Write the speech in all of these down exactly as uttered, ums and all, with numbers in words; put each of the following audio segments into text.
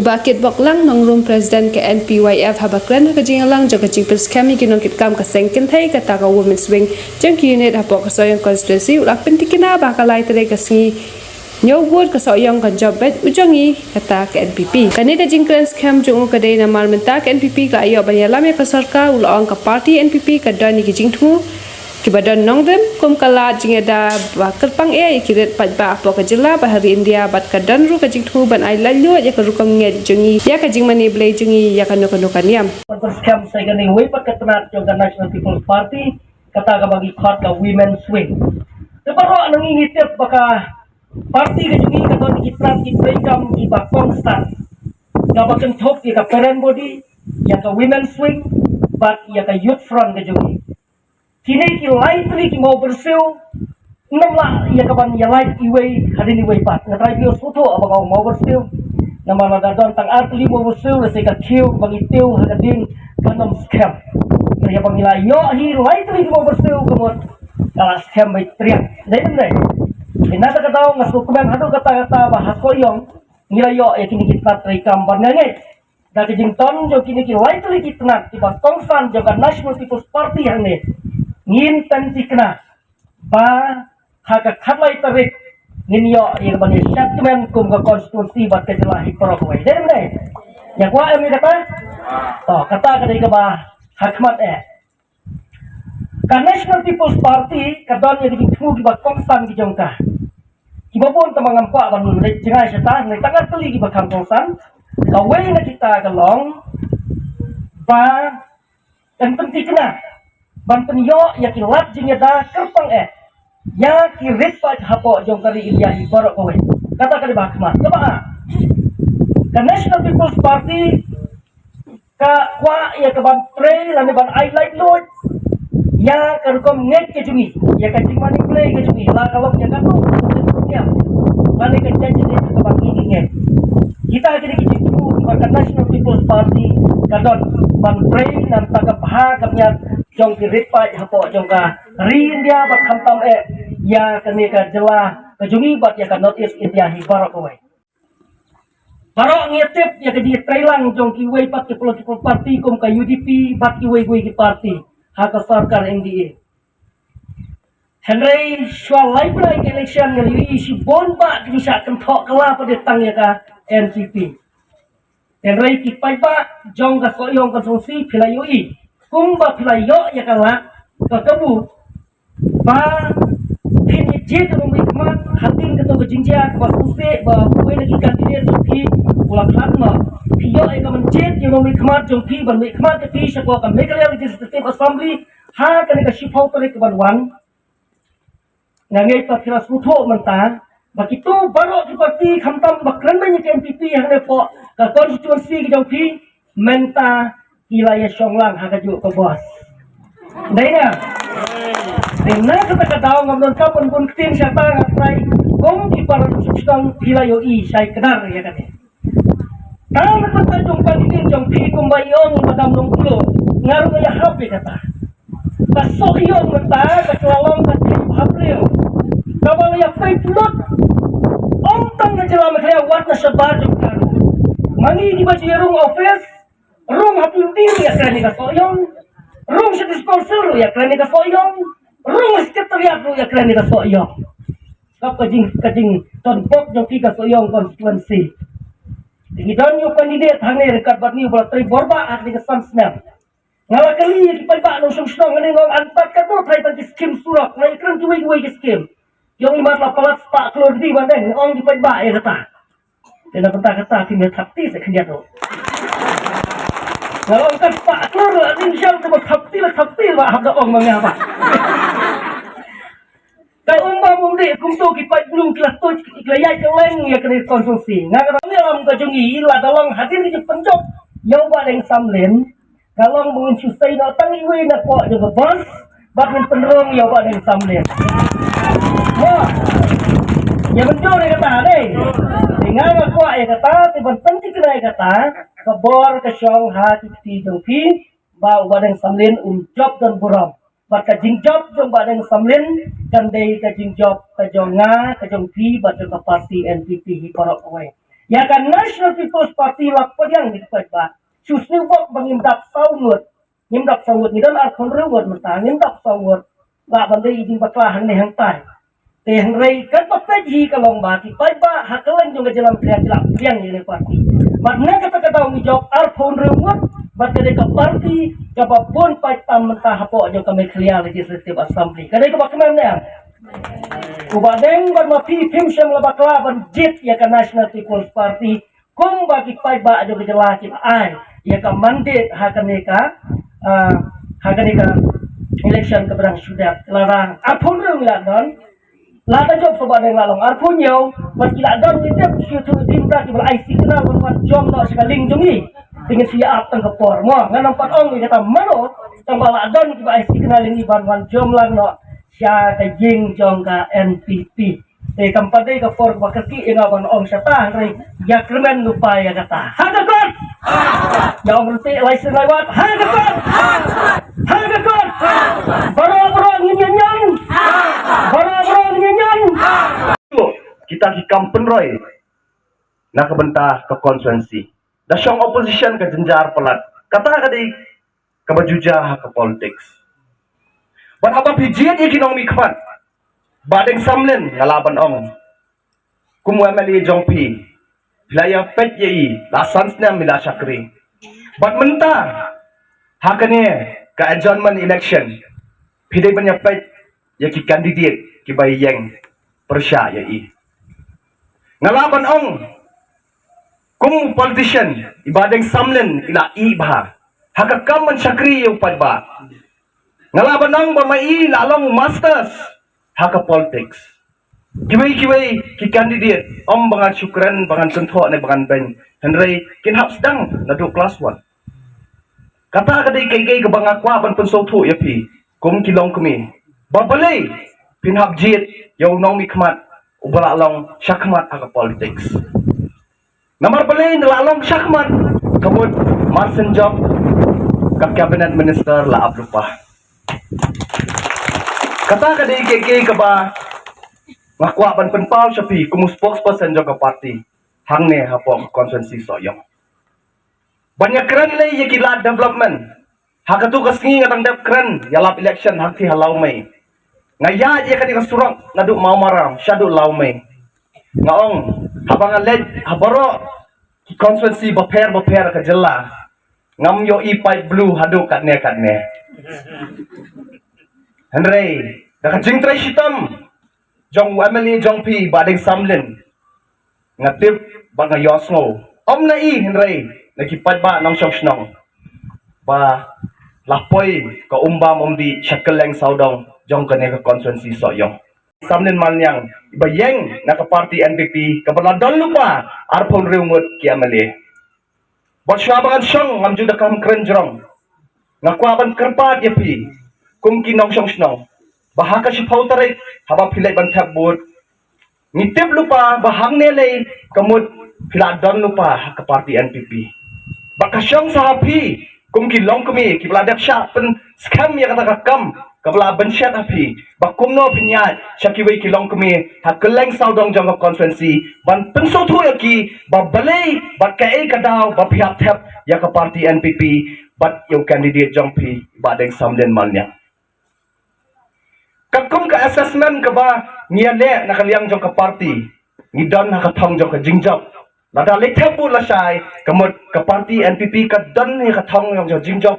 Bah Kitbok Lang, Nongrum, President ka N P Y F, haba kren ha ka jingïalang jong ka jingpynskhem ïa ki nongkitkam ka seng kynthei kata ka Women's Wing jong ki unit hapoh ka Sohiong Constituency, u la pyntikna ba ha ka lai tarik ka sngi Hynñiew vote ka Sohiong kan jop beit u jong ngi kata ka N P P. Kane ka jingkren skhem jong u ka dei namar mynta ka N P P ka la ïoh ban ïalam ïa ka sorkar, u la ong ka party N P P ka don ïa ki jingthmu kiba don nongrim kum ka lad jingïada ba kyrpang eh ïa ki rit paidbah hapoh ka jylla bad ha ri India, bad ka don ruh ka jingthmu ban ai laitluid ïa ka rukom ngeit jong ngi ïa ka jingmane Blei jong ngi ïa kano kano ka niam. Ban skhem sa ïa kane, wei pat ka tnat jong ka National People's Party, kata kaba ngi khot ka Women's Wing. Te baroh na ngi ngi tip ba ka party ka jong ngi ka don ki tnat ki treikam kiba kongsan, kaba kynthup ïa ka parent body, ïa ka Women's Wing bad ïa ka Youth Front ka jong ngi. Kine ki lai tylli ki mawbyrsiew, ym lah ïa kaban ïalait iwei hadien iwei pat. Nga trai phi sngewthuh ba ka mawbyrsiew, namar lada don tang ar tylli mawbyrsiew, lehse ka khiew ba ngi tiew ha ka ding kan ym skhem. Hynrei haba ngi la ïoh hi lai tylli ki mawbyrsiew, ka mut ka la skhem beit triang. Dei ne em dei? Te na kata ka daw nga sngewkmen haduh katta katta ba ha Sohiong ngi la ïoh ïa kine ki tnat treikam bad nga ngeit da ka jingdon jong kine ki lai tylli ki tnat kiba kongsan jong ka National People's Party hangne, ngin pyntikna ba ha ka khatlai tarik ngin ïoh ïa kaban ïa shad kmen kum ka constituency bad ka jylla hi baroh kawei. Dei ne em dei? Ïa kwah em ïa kata? To, kata ka dei kaba ha khmat eh. Ka National People's Party ka don ïa ki jingthmu kiba kongsan ki jong ka. Kiba bun tang ba ngam kwah ban leit jngai shata, hynrei tang ar tylli kiba kham kongsan. Kawei na kita ka long ba kan pyntikna ban pynïoh ïa ki lad jingïada kyrpang eh ïa ki rit paid hapoh jong ka ri India hi baroh kawei. Kata ka dei ba ha khmat. Kaba ar, ka National People's Party ka kwah ïa kaban trei lane ban ai laitluid ïa ka rukom ngeit ka jong ngi, ïa ka jingmane Blei ka jong ngi, la ka long ïa kano ka jingmane lane ka jingmane kaba ngi ngi ngeit. Kita kine ki jingthmu ba ka National People's Party ka don ban trei na ka bynta ka bha ka miat jong ki rit paid hapoh jong ka ri India bad khamtam eh ïa kane ka jylla ka jong ngi bad ïa ka North East India hi baroh kawei. Baroh ngi tip ïa ka jingtreilang jong kiwei pat ki political party kum ka U D P bad kiwei kiwei ki party ha ka sorkar M D A. Hynrei shuwa lai bnai ka election ngi la ïohi shibun ba ki jingshah kynthoh kylla pat de tang ïa ka N P P. Hynrei ki paidbah jong ka Sohiong constituency phi la ïohi kumba phi la ïoh ïa ka lad ka kabu ba phin ïa jied ïa u nongmihkhmat hadien kato ka jingjia kaba sngewsih ba uwei na ki candidate jong phi u la khlad noh. Phi ïoh ïa ka ban jied ïa u nongmihkhmat jong phi ban mihkhmat ïa phi sha ka Meghalaya Legislative Assembly ha kane ka shiphew tarik kaban wan. Nga ngeit ba phi la sngewthuh mynta ba kito baroh ki party khamtam ba kren beiñ ïa ka N P P hangne hapoh ka constituency ka jong phi mynta ki la ïa shong lang ha kajuh ka bos. Dei na, dei na kata ka daw ngam donkam ban bun ktien shata, nga trai kum ki para sngewsih phi la ïohi shai kdar ïa kane. Tang na ka bynta jong ka candidate jong phi kumba ïa ong i Madam Nongklo, nga ruh nga ïahap ïa kata. Ka Sohiong mynta ka la long ka thaiñ bhabriew kaba la ïa peit lut. Ym tang ka jylla Meghalaya, wat na shabar jong ka ruh. Ma ngi kiba ju ïa rung office, rung ha building ïa kren ïa ka Sohiong, rung sha District Council ruh ïa kren ïa ka Sohiong, rung ha Secretariat ruh ïa kren ïa ka Sohiong. Kap ka jing, ka jington pok jong ki ka Sohiong constituency. Te ngi don ïa u candidate hangne ryngkat bad ngi uba la trei borbah ha kane ka san snem. Nga la kylli ïa ki paidbah nongshong shnong hangne, nga ong, "An pat katno trai tang ki skim surok, nga ïakren kiwei kiwei ki skim." Ki ong, "I mat la palat spah klur di ban dei," nga ong ki paidbah ïa kata. Te na bynta kata phim ïa thapti sa khyndiat ruh. Nga ong, "Kan spah klur la ning jam te ba thapti la thapti ba hap da ong ma nga ba." Ka um ba mum dei kumto ki paid blue ki la tuid ki la ïaid kylleng ïa kane ka constituency. Nga ka dang ïalam ka jong ngi la da long hadien ka jingpynjop ïa u Bah Deng Samlin. Ka long ba ngin shu sei noh tang iwei na poh jong ka bos bad ngin pynrung ïa u Bah Deng Samlin. Mo. Ïa mynjur ïa kata dei. Te nga nga kwah ïa kata te ban pynthikna ïa kata ka bor ka shong ha ki kti jong phi ba u Bah Deng Samlin um jop don burom. Bad ka jingjop jong Bah Deng Samlin kan dei ka jingjop ka jong nga, ka jong phi bad jong ka party N P P hi baroh kawei. Ïa ka National People's Party la pdiang ïa ki paidbah. Shu sniewbok ba ngim dap saw ngut. Ngim dap saw ngut, ngi don arphew hynriew ngut mynta, ngim dap saw ngut. Lah ban dei i jingbakla hangne hangtai. Te hynrei katba peit hi ka long ba ki paidbah ha kylleng jong ka jylla Meghalaya ki la pdiang ïa kane ka party. Bad na kata ka daw ngi jop arphew hynriew ngut, bad ka dei ka party kaba bun paid tam mynta hapoh jong ka Meghalaya Legislative Assembly. Ka dei kaba kmen ne em? U Bah Deng bad ma phi phim shym la bakla ban jied ïa ka National People's Party. Kumba ki paidbah jong ka jylla ki la ai ïa ka mandate ha kane ka, ah, ha kane ka election kaba dang shu dep, la dang arphew hynriew ngi la don. Lada jop shuwa ba dang la long arphew hynñiew, bad ki la don ki tip shu tu ki mynta kiba la ai signal ban wan jom noh sha ka lieng jong ngi. Te ngin shu ïa ap tang ka por mo, ngan ym pat ong ïa kata mano, tang ba la don kiba ai signal ïa ngi ban wan jom lang noh sha ka ïing jong ka N P P. Te kam pat dei ka por ba kyrkieh ïa nga ban ong shata, hynrei ïa kyrmen lypa ïa kata. Ha ka kot! Ïa ong ryntih lai sien lai wat. Ha ka kot! Ha ka kot! Baroh baroh ngin ïa ñion. Baroh baroh ngin ïa ñion. Kita ki kam pynroi na ka bynta ka constituency. Da shong opposition ka jynjar palat. Kata ka dei kaba juja ha ka politics. Bad haba phi jied ïa ki nongmihkhmat, Bah Deng Samlin nga lah ban ong, kum u M L A jong phi, phi la ïa peit ïa i la san snem i la shakri. Bad mynta ha kane ka adjournment election phi dei ban ïa peit ïa ki candidate kiba ïeng pyrshah ïa i. Nga lah ban ong, kum u politician, i Bah Deng Samlin i la ih bha ha ka kam ban shakri ïa u paidbah. Nga lah ban ong ba ma i la long masters ha ka politics. Kiwei kiwei ki candidate, ym ba ngan shu kren, ba ngan kynthoh ne ba ngan beiñ, hynrei kin hap sdang naduh klas one. Kata ka dei kaei kaei kaba nga kwah ban pynsngewthuh ïa phi kum ki longkmie, ba balei phin hap jied ïa u nongmihkhmat uba la long shakhmat ha ka politics. Namar balei ngi la long shakhmat? Ka mut mar shen jop ka cabinet minister la ap lypa. Kata ka dei kaei kaei kaba nga kwah ban pynpaw sha phi kum u spokesperson jong ka party hangne hapoh constituency Sohiong. Ban ïa kren lei ïa ki lad development. Ha katu ka sngi nga dang dep kren ïalap election ha kti ha Lawmei. Nga ïaid ïa kane ka surok naduh Mawmaram shaduh Lawmei. Nga ong, haba nga leit ha baroh ki constituency bapher bapher ka jylla, ngam ïohi pipe blue haduh katne katne. Hynrei da ka jingtrei shitom jong u M L A jong phi Bah Deng Samlin, nga tip bad nga ïohsngew, ym na i hynrei na ki paidbah nongshong shnong, ba la poi ka umbam umdih sha kylleng sawdong jong kane ka constituency Sohiong. Samlin Malniang, ba ïeng na ka party N P P kaba la don lypa arphew hynriew ngut ki M L A. Bad shuwa ba ngan shong ngam ju da kam kren jrong. Nga kwah ban kyrpad ïa phi kum ki nongshong shnong, ba ha ka shiphew tarik haba phi leit ban thep vote, ngi tip lypa ba hangne lei ka mut phi la don lypa ha ka party N P P. Ba ka shong sa ha phi kum ki longkmie kiba la dep shah pynskhem ïa kata ka kam kaba la bynshet ha phi, ba kumno phin ïaid sha kiwei ki longkmie ha kylleng sawdong jong ka constituency ban pynsngewthuh ïa ki ba balei bad kaei ka daw ba phi hap thep ïa ka party N P P bad ïa u candidate jong phi Bah Deng Samlin Malniang. Katkum ka assessment kaba ngi ïaleh na ka liang jong ka party, ngi don ha ka thong jong ka jingjop. Lada leit thep vote lashai, ka mut ka party N P P ka don ha ka thong jong ka jingjop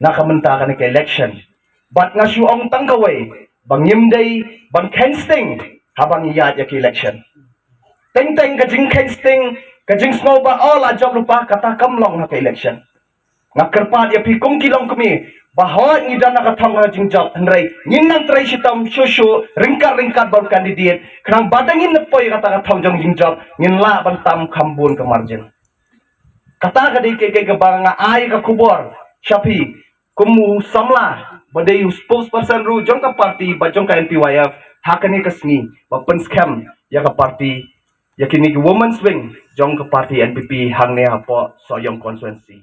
na ka bynta kane ka election. Bad nga shu ong tang kawei, ba ngim dei ban kheiñ sting haba ngi ïaid ïa ka election. Teng teng ka jingkheiñ sting, ka jingsngew ba oh la jop lypa, kata kam long ha ka election. Nga kyrpad ïa phi kum ki longkmie, ba hooid ngi don ha ka thong ka jingjop, hynrei ngin nang trei shitom shuh shuh, ryngkat ryngkat bad u candidate, khnang ba da ngin poi kata ka thong jong jingjop ngin lah ban tam kham bun ka margin. Kata ka dei kaei kaei kaba nga ai ka khubor sha phi kum u samla ba dei u spokesperson ruh jong ka party bad jong ka N P Y F ha kane ka sngi, ba pynskhem ïa ka party, ïa kine ki women's wing jong ka party N P P hangne hapoh Sohiong constituency.